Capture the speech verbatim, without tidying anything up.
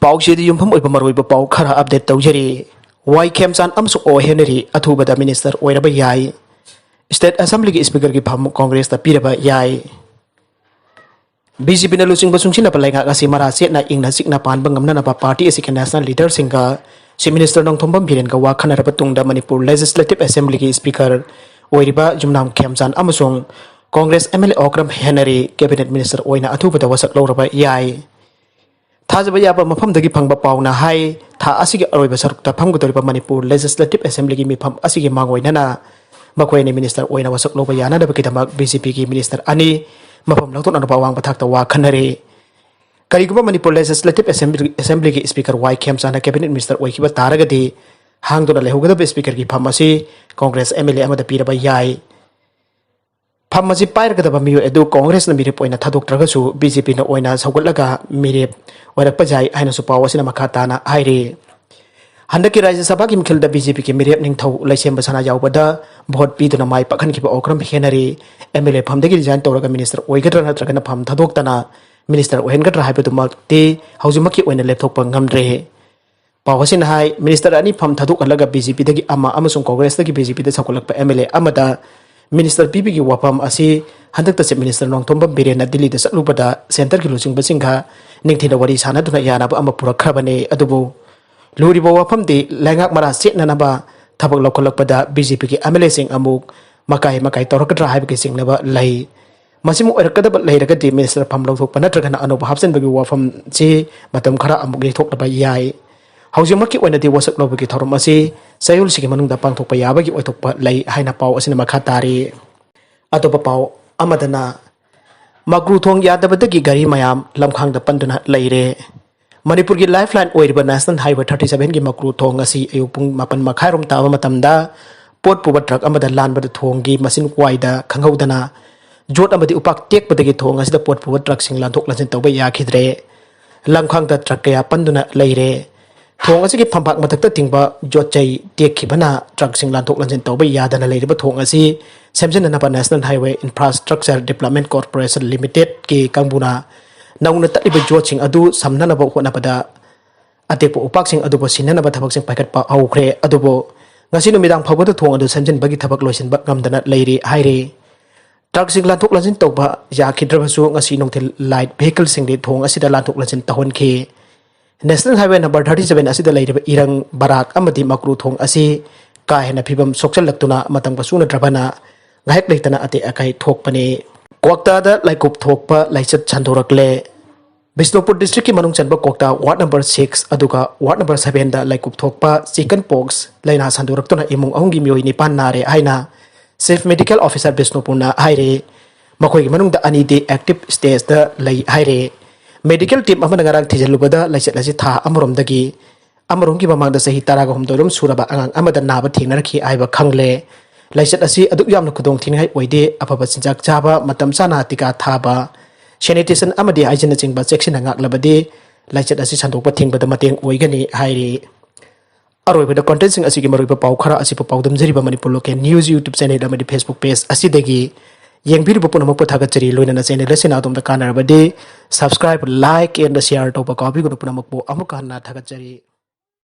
ꯄꯥꯎꯆꯦꯗ ꯌꯨꯝꯐꯝ ꯑꯣꯏꯕ ꯃꯔꯨꯑꯣꯏꯕ ꯄꯥꯎ ꯈꯔ ꯑꯞꯗꯦꯠ ꯇꯧꯖꯔꯤ꯫ ꯋꯥꯏ ꯈꯦꯝꯆꯥꯟ ꯑꯃꯁꯨꯡ ꯑꯣ ꯍꯦꯅꯔꯤ ꯑꯊꯨꯕꯗ ꯃꯤꯅꯤꯁꯇꯔ ꯑꯣꯏꯔꯕ ꯌꯥꯏ꯫ ꯁ꯭ꯇꯦꯠ ꯑꯦꯁꯦꯝꯕ꯭ꯂꯤꯒꯤ ꯁ꯭ꯄꯤꯀꯔꯒꯤ ꯐꯝ ꯀꯣꯡꯒ꯭ꯔꯦꯁꯇ ꯄꯤꯔꯕ ꯌꯥꯏ꯫ ꯕꯤ ꯖꯦ ꯄꯤꯅ ꯂꯨꯆꯤꯡꯕ ꯆꯨꯡꯁꯤꯟꯅꯕ ꯂꯩꯉꯥꯛ ꯑꯁꯤ ꯃꯔꯥ ꯆꯦꯠꯅ ꯏꯪꯅ ꯆꯤꯛꯅ ꯄꯥꯟꯕ ꯉꯝꯅꯅꯕ ꯄꯥꯔꯇꯤ ꯑꯁꯤꯒꯤ ꯅꯦꯁꯅꯦꯜ ꯂꯤꯗꯔꯁꯤꯡꯒ ꯆꯤꯐ ꯃꯤꯅꯤꯁꯇꯔ ꯅꯣꯡꯊꯣꯝꯕꯝ ꯕꯤꯔꯦꯟꯒ ꯋꯥ ꯈꯟꯅꯔꯕ ꯇꯨꯡꯗ ꯃꯅꯤꯄꯨꯔ ꯂꯦꯖꯤꯁꯂꯦꯇꯤꯚ ꯑꯦꯁꯦꯝꯕ꯭ꯂꯤꯒꯤ ꯁ꯭ꯄꯤꯀꯔ ꯑꯣꯏꯔꯤꯕ ꯌꯨꯝꯅꯥꯝ ꯈꯦꯝꯆꯥꯟ ꯑꯃꯁꯨꯡ ꯀꯣꯡꯒ꯭ꯔꯦꯁ ꯑꯦꯝ ꯑꯦꯜ ꯑꯦ ꯑꯣꯀ꯭ꯔꯝ ꯍꯦꯅꯔꯤ ꯀꯦꯕꯤꯅꯦꯠ ꯃꯤꯅꯤꯁꯇꯔ ꯑꯣꯏꯅ ꯑꯊꯨꯕꯗ ꯋꯥꯁꯛ ꯂꯧꯔꯕ ꯌꯥꯏ꯫ ꯊꯥꯖꯕ ꯌꯥꯕ ꯃꯐꯝꯗꯒꯤ ꯐꯪꯕ ꯄꯥꯎꯅ ꯍꯥꯏ, ꯊꯥ ꯑꯁꯤꯒꯤ ꯑꯔꯣꯏꯕ ꯁꯔꯨꯛꯇ ꯐꯝꯒꯗꯧꯔꯤꯕ ꯃꯅꯤꯄꯨꯔ ꯂꯦꯖꯤꯁꯂꯦꯇꯤꯚ ꯑꯦꯁꯦꯝꯕ꯭ꯂꯤꯒꯤ ꯃꯤꯐꯝ ꯑꯁꯤꯒꯤ ꯃꯥꯡꯑꯣꯏꯅꯅ ꯃꯈꯣꯏ ꯑꯅꯤ ꯃꯤꯅꯤꯁꯇꯔ ꯑꯣꯏꯅ ꯋꯥꯁꯛ ꯂꯧꯕ ꯌꯥꯅꯅꯕꯒꯤꯗꯃꯛ ꯕꯤ ꯖꯦ ꯄꯤꯒꯤ ꯃꯤꯅꯤꯁꯇꯔ ꯑꯅꯤ ꯃꯐꯝ ꯂꯧꯊꯣꯛꯅꯅꯕ ꯑꯋꯥꯡꯕ ꯊꯥꯛꯇ ꯋꯥ ꯈꯟꯅꯔꯤ꯫ ꯀꯔꯤꯒꯨꯝꯕ ꯃꯅꯤꯄꯨꯔ ꯂꯦꯖꯤꯁꯂꯦꯇꯤꯚ ꯑꯦꯁꯦꯝꯕ꯭ꯂꯤ, ꯑꯦꯁꯦꯝꯕ꯭ꯂꯤꯒꯤ ꯁ꯭ꯄꯤꯀꯔ ꯋꯥꯏ ꯈꯦꯝꯆꯥꯟꯅ ꯀꯦꯕꯤꯅꯦꯠ ꯃꯤꯅꯤꯁꯇꯔ ꯑꯣꯏꯈꯤꯕ ꯇꯥꯔꯒꯗꯤ, ꯍꯥꯡꯗꯨꯅ ꯂꯩꯍꯧꯒꯗꯕ ꯁ꯭ꯄꯤꯀꯔꯒꯤ ꯐꯝ ꯑꯁꯤ ꯀꯣꯡꯒ꯭ꯔꯦꯁ ꯑꯦꯝ ꯑꯦꯜ ꯑꯦ ꯑꯃꯗ ꯄꯤꯔꯕ ꯌꯥꯏ꯫ ꯐꯝ ꯑꯁꯤ ꯄꯥꯏꯔꯒꯗꯕ ꯃꯤꯑꯣꯏ ꯑꯗꯨ ꯀꯣꯡꯒ꯭ꯔꯦꯁꯅ ꯃꯤꯔꯦꯞ ꯑꯣꯏꯅ ꯊꯥꯗꯣꯛꯇ꯭ꯔꯒꯁꯨ ꯕꯤ ꯖꯦ ꯄꯤꯅ ꯑꯣꯏꯅ ꯁꯧꯒꯠꯂꯒ ꯃꯤꯔꯦꯞ ꯑꯣꯏꯔꯛꯄ ꯌꯥꯏ ꯍꯥꯏꯅꯁꯨ ꯄꯥꯎ ꯑꯁꯤꯅ ꯃꯈꯥ ꯇꯥꯅ ꯍꯥꯏꯔꯤ꯫ ꯍꯟꯗꯛꯀꯤ ꯔꯥꯖ꯭ꯌ ꯁꯚꯥꯒꯤ ꯃꯤꯈꯜꯗ ꯕꯤ ꯖꯦ ꯄꯤꯒꯤ ꯃꯤꯔꯦꯞ ꯅꯤꯡꯊꯧ ꯂꯩꯁꯦꯝꯕ ꯁꯅꯥ ꯌꯥꯎꯕꯗ ꯚꯣꯠ ꯄꯤꯗꯨꯅ ꯃꯥꯏ ꯄꯥꯛꯍꯟꯈꯤꯕ Okram Henry M L A ꯐꯝꯗꯒꯤ ꯔꯤꯖꯥꯏꯟ ꯇꯧꯔꯒ ꯃꯤꯅꯤꯁꯇꯔ ꯑꯣꯏꯒꯗ꯭ꯔꯥ ꯅꯠꯇ꯭ꯔꯒꯅ ꯐꯝ ꯊꯥꯗꯣꯛꯇꯅ ꯃꯤꯅꯤꯁꯇꯔ ꯑꯣꯏꯍꯟꯒꯗ꯭ꯔꯥ ꯍꯥꯏꯕꯗꯨꯃꯛꯇꯤ ꯍꯧꯖꯤꯛꯃꯛꯀꯤ ꯑꯣꯏꯅ ꯂꯦꯞꯊꯣꯛꯄ ꯉꯝꯗ꯭ꯔꯦ꯫ ꯄꯥꯎ ꯑꯁꯤꯅ ꯍꯥꯏ, ꯃꯤꯅꯤꯁꯇꯔ ꯑꯅꯤ ꯐꯝ ꯊꯥꯗꯣꯛꯍꯜꯂꯒ ꯕꯤ ꯖꯦ ꯄꯤꯗꯒꯤ ꯑꯃ ꯑꯃꯁꯨꯡ ꯀꯣꯡꯒ꯭ꯔꯦꯁꯇꯒꯤ ꯕꯤ ꯖꯦ ꯄꯤꯗ ꯁꯧꯒꯠꯂꯛꯄ ꯑꯦꯝ ꯑꯦꯜ ꯑꯦ ꯑꯃꯗ ꯃꯤꯅꯤꯁꯇꯔ ꯄꯤꯕꯒꯤ ꯋꯥꯐꯝ ꯑꯁꯤ ꯍꯟꯗꯛꯇ ꯆꯤꯐ ꯃꯤꯅꯤꯁꯇꯔ ꯅꯣꯡꯊꯣꯝꯕꯝ ꯕꯤꯔꯦꯟꯅ ꯗꯤꯜꯂꯤꯗ ꯆꯠꯂꯨꯕꯗ ꯁꯦꯟꯇꯔꯒꯤ ꯂꯨꯆꯤꯡꯕꯁꯤꯡꯒ ꯅꯤꯡꯊꯤꯅ ꯋꯥꯔꯤ ꯁꯥꯟꯅꯗꯨꯅ ꯌꯥꯅꯕ ꯑꯃ ꯄꯨꯔꯛꯈ꯭ꯔꯕꯅꯤ꯫ ꯑꯗꯨꯕꯨ ꯂꯨꯔꯤꯕ ꯋꯥꯐꯝꯗꯤ ꯂꯩꯉꯥꯛ ꯃꯔꯥ ꯆꯦꯠꯅꯅꯕ ꯊꯕꯛ ꯂꯧꯈꯠꯂꯛꯄꯗ ꯕꯤ ꯖꯦ ꯄꯤꯒꯤ ꯑꯦꯝ ꯑꯦꯜ ꯑꯦꯁꯤꯡ ꯑꯃꯨꯛ ꯃꯀꯥꯏ ꯃꯀꯥꯏ ꯇꯧꯔꯛꯀꯗ꯭ꯔꯥ ꯍꯥꯏꯕꯒꯤ ꯆꯤꯡꯅꯕ ꯂꯩ꯫ ꯃꯁꯤꯃ ꯑꯣꯏꯔꯛꯀꯗꯕ ꯂꯩꯔꯒꯗꯤ ꯃꯤꯅꯤꯁꯇꯔ ꯐꯝ ꯂꯧꯊꯣꯛꯄ ꯅꯠꯇ꯭ꯔꯒꯅ ꯑꯅꯧꯕ ꯍꯥꯞꯆꯤꯟꯕꯒꯤ ꯋꯥꯐꯝꯁꯤ ꯃꯇꯝ ꯈꯔ ꯑꯃꯨꯛ ꯌꯩꯊꯣꯛꯂꯕ ꯌꯥꯏ꯫ ꯍꯧꯖꯤꯛꯃꯛꯀꯤ ꯑꯣꯏꯅꯗꯤ ꯋꯥꯁꯛ ꯂꯧꯕꯒꯤ ꯊꯧꯔꯝ ꯑꯁꯤ ꯆꯌꯣꯜꯁꯤꯒꯤ ꯃꯅꯨꯡꯗ ꯄꯥꯡꯊꯣꯛꯄ ꯌꯥꯕꯒꯤ ꯑꯣꯏꯊꯣꯛꯄ ꯂꯩ ꯍꯥꯏꯅ ꯄꯥꯎ ꯑꯁꯤꯅ ꯃꯈꯥ ꯇꯥꯔꯤ꯫ ꯑꯇꯣꯞꯄ ꯄꯥꯎ ꯑꯃꯗꯅ, ꯃꯀ꯭ꯔꯨ ꯊꯣꯡ ꯌꯥꯗꯕꯗꯒꯤ ꯒꯥꯔꯤ ꯃꯌꯥꯝ ꯂꯝꯈꯥꯡꯗ ꯄꯟꯗꯨꯅ ꯂꯩꯔꯦ꯫ ꯃꯅꯤꯄꯨꯔꯒꯤ ꯂꯥꯏꯐ ꯂꯥꯏꯟ ꯑꯣꯏꯔꯤꯕ ꯅꯦꯁꯅꯦꯜ ꯍꯥꯏꯋꯦ ꯊꯥꯔꯇꯤ ꯁꯚꯦꯟꯒꯤ ꯃꯀ꯭ꯔꯨ ꯊꯣꯡ ꯑꯁꯤ ꯑꯌꯨꯛ ꯄꯨꯡ ꯃꯥꯄꯟ ꯃꯈꯥꯏꯔꯣꯝ ꯇꯥꯕ ꯃꯇꯝꯗ ꯄꯣꯠ ꯄꯨꯕ ꯇ꯭ꯔꯛ ꯑꯃꯗ ꯂꯥꯟꯕꯗ ꯊꯣꯡꯒꯤ ꯃꯆꯤꯟ ꯋꯥꯏꯗ ꯈꯪꯍꯧꯗꯅ ꯌꯣꯠ ꯑꯃꯗꯤ ꯎꯄꯥꯛ ꯇꯦꯛꯄꯗꯒꯤ ꯊꯣꯡ ꯑꯁꯤꯗ ꯄꯣꯠ ꯄꯨꯕ ꯇ꯭ꯔꯛꯁꯤꯡ ꯂꯥꯟꯊꯣꯛ ꯂꯥꯟꯁꯤꯟ ꯇꯧꯕ ꯌꯥꯈꯤꯗ꯭ꯔꯦ꯫ ꯂꯝꯈꯥꯡꯗ ꯇ꯭ꯔꯛ ꯀꯌꯥ ꯄꯟꯗꯨꯅ ꯂꯩꯔꯦ꯫ ꯊꯣꯡ ꯑꯁꯤꯒꯤ ꯐꯝꯄꯥꯛ ꯃꯊꯛꯇ ꯇꯤꯡꯕ ꯌꯣꯠ ꯆꯩ ꯇꯦꯛꯈꯤꯕꯅ ꯇ꯭ꯔꯛꯁꯤꯡ ꯂꯥꯟꯊꯣꯛ ꯂꯥꯟꯁꯤꯟ ꯇꯧꯕ ꯌꯥꯗꯅ ꯂꯩꯔꯤꯕ ꯊꯣꯡ ꯑꯁꯤ ꯁꯦꯝꯖꯤꯟꯅꯅꯕ national highway infrastructure development corporation ꯂꯤꯃꯤꯇꯦꯗꯀꯤ ꯀꯥꯡꯕꯨꯅ ꯅꯧꯅ ꯇꯠꯂꯤꯕ ꯌꯣꯠꯁꯤꯡ ꯑꯗꯨ ꯁꯝꯅꯅꯕ ꯍꯣꯠꯅꯕꯗ ꯑꯇꯦꯛꯄ ꯎꯄꯥꯛꯁꯤꯡ ꯑꯗꯨꯕꯨ ꯁꯤꯟꯅꯅꯕ ꯊꯕꯛꯁꯤꯡ ꯄꯥꯏꯈꯠꯄ ꯍꯧꯈ꯭ꯔꯦ꯫ ꯑꯗꯨꯕꯨ ꯉꯁꯤ ꯅꯨꯃꯤꯗꯥꯡ ꯐꯥꯎꯕꯗ ꯊꯣꯡ ꯑꯗꯨ ꯁꯦꯝꯖꯤꯟꯕꯒꯤ ꯊꯕꯛ ꯂꯣꯏꯁꯤꯟꯕ ꯉꯝꯗꯅ ꯂꯩꯔꯤ ꯍꯥꯏꯔꯤ꯫ ꯇ꯭ꯔꯛꯁꯤꯡ ꯂꯥꯟꯊꯣꯛ ꯂꯥꯟꯁꯤꯟ ꯇꯧꯕ ꯌꯥꯈꯤꯗ꯭ꯔꯕꯁꯨ ꯉꯁꯤ ꯅꯨꯡꯊꯤꯜ ꯂꯥꯏꯠ ꯚꯦꯍꯤꯀꯜꯁꯤꯡꯗꯤ ꯊꯣꯡ ꯑꯁꯤꯗ ꯂꯥꯟꯊꯣꯛ ꯂꯥꯟꯁꯤꯟ ꯇꯧꯍꯟꯈꯤ꯫ National highway number thirty seven ꯑꯁꯤꯗ ꯂꯩꯔꯤꯕ ꯏꯔꯪ ꯕꯔꯥꯛ ꯑꯃꯗꯤ ꯃꯀ꯭ꯔꯨ ꯊꯣꯡ ꯑꯁꯤ ꯀꯥ ꯍꯦꯟꯅ ꯐꯤꯕꯝ ꯁꯣꯛꯆꯜꯂꯛꯇꯨꯅ ꯃꯇꯝꯒ ꯆꯨꯅꯗ꯭ꯔꯕꯅ ꯉꯥꯏꯍꯥꯛ ꯂꯩꯇꯅ ꯑꯇꯦꯛ ꯑꯀꯥꯏ ꯊꯣꯛꯄꯅꯤ꯫ ꯀ꯭ꯋꯥꯛꯇꯥꯗ ꯂꯥꯏꯀꯨꯞ ꯊꯣꯛꯄ ꯂꯥꯏꯆꯠ ꯁꯟꯗꯣꯔꯛꯂꯦ꯫ ꯕꯤꯁꯅꯨꯄꯨꯔ ꯗꯤꯁꯇ꯭ꯔꯤꯛꯀꯤ ꯃꯅꯨꯡ ꯆꯟꯕ ꯀ꯭ꯋꯥꯛꯇꯥ ꯋꯥꯔꯗ ꯅꯝꯕꯔ six ꯑꯗꯨꯒ ꯋꯥꯔꯗ ꯅꯝꯕꯔ sevenꯗ ꯂꯥꯏꯀꯨꯞ ꯊꯣꯛꯄ ꯆꯤꯀꯟ ꯄꯣꯛꯁ ꯂꯥꯏꯅꯥ ꯁꯟꯗꯣꯔꯛꯇꯨꯅ ꯏꯃꯨꯡ ꯑꯍꯨꯝꯒꯤ ꯃꯤꯑꯣꯏ ꯅꯤꯄꯥꯟ ꯅꯥꯔꯦ ꯍꯥꯏꯅ ꯆꯤꯐ ꯃꯦꯗꯤꯀꯦꯜ ꯑꯣꯐꯤꯁꯥꯔ ꯕꯤꯁꯅꯨꯄꯨꯔꯅ ꯍꯥꯏꯔꯤ꯫ ꯃꯈꯣꯏꯒꯤ ꯃꯅꯨꯡꯗ ꯑꯅꯤꯗꯤ ꯑꯦꯛꯇꯤꯚ ꯁ꯭ꯇꯦꯖꯇ ꯂꯩ ꯍꯥꯏꯔꯦ꯫ ꯃꯦꯗꯤꯀꯦꯜ ꯇꯤꯝ ꯑꯃꯅ ꯉꯔꯥꯡ ꯊꯤꯖꯤꯜꯂꯨꯕꯗ ꯂꯥꯏꯆꯠ ꯑꯁꯤ ꯊꯥ ꯑꯃꯔꯣꯝꯗꯒꯤ ꯑꯃꯔꯣꯝꯒꯤ ꯃꯃꯥꯡꯗ ꯆꯍꯤ ꯇꯔꯥꯒ ꯍꯨꯝꯗꯣꯏꯔꯣꯝ ꯁꯨꯔꯕ ꯑꯉꯥꯡ ꯑꯃꯗ ꯅꯥꯕ ꯊꯦꯡꯅꯔꯛꯈꯤ ꯍꯥꯏꯕ ꯈꯪꯂꯦ꯫ ꯂꯥꯏꯆꯠ ꯑꯁꯤ ꯑꯗꯨꯛ ꯌꯥꯝꯅ ꯈꯨꯗꯣꯡ ꯊꯤꯅꯤꯡꯉꯥꯏ ꯑꯣꯏꯗꯦ꯫ ꯑꯐꯕ ꯆꯤꯟꯖꯥꯛ ꯆꯥꯕ, ꯃꯇꯝ ꯆꯥꯅ ꯇꯤꯀꯥ ꯊꯥꯕ, ꯁꯦꯅꯤꯇꯦꯁꯟ ꯑꯃꯗꯤ ꯍꯥꯏꯖꯤꯟꯅꯆꯤꯡꯕ ꯆꯦꯛꯁꯤꯟꯅ ꯉꯥꯛꯂꯕꯗꯤ ꯂꯥꯏꯆꯠ ꯑꯁꯤ ꯁꯟꯗꯣꯛꯄ ꯊꯤꯡꯕꯗ ꯃꯇꯦꯡ ꯑꯣꯏꯒꯅꯤ ꯍꯥꯏꯔꯤ꯫ ꯑꯔꯣꯏꯕꯗ ꯀꯣꯟꯇꯦꯟꯁꯤꯡ ꯑꯁꯤꯒꯤ ꯃꯔꯨꯑꯣꯏꯕ ꯄꯥꯎ ꯈꯔ ꯑꯁꯤꯕꯨ ꯄꯥꯎꯗꯝꯖꯔꯤꯕ Manipur local news YouTube channel ꯑꯃꯗꯤ Facebook ꯄꯦꯖ ꯑꯁꯤꯗꯒꯤ ꯌꯦꯡꯕꯤꯔꯤꯕ ꯄꯨꯝꯅꯃꯛꯄꯨ ꯊꯥꯒꯠꯆꯔꯤ꯫ ꯂꯣꯏꯅꯅ ꯆꯦꯅꯦꯜ ꯑꯁꯤꯅ ꯑꯗꯣꯝꯗ ꯀꯥꯟꯅꯔꯕꯗꯤ subscribe, like and share ꯇꯧꯕ ꯀꯥꯎꯕꯤꯒꯅꯨ꯫ ꯄꯨꯝꯅꯃꯛꯄꯨ ꯑꯃꯨꯛꯀ ꯍꯟꯅ ꯊꯥꯒꯠꯆꯔꯤ꯫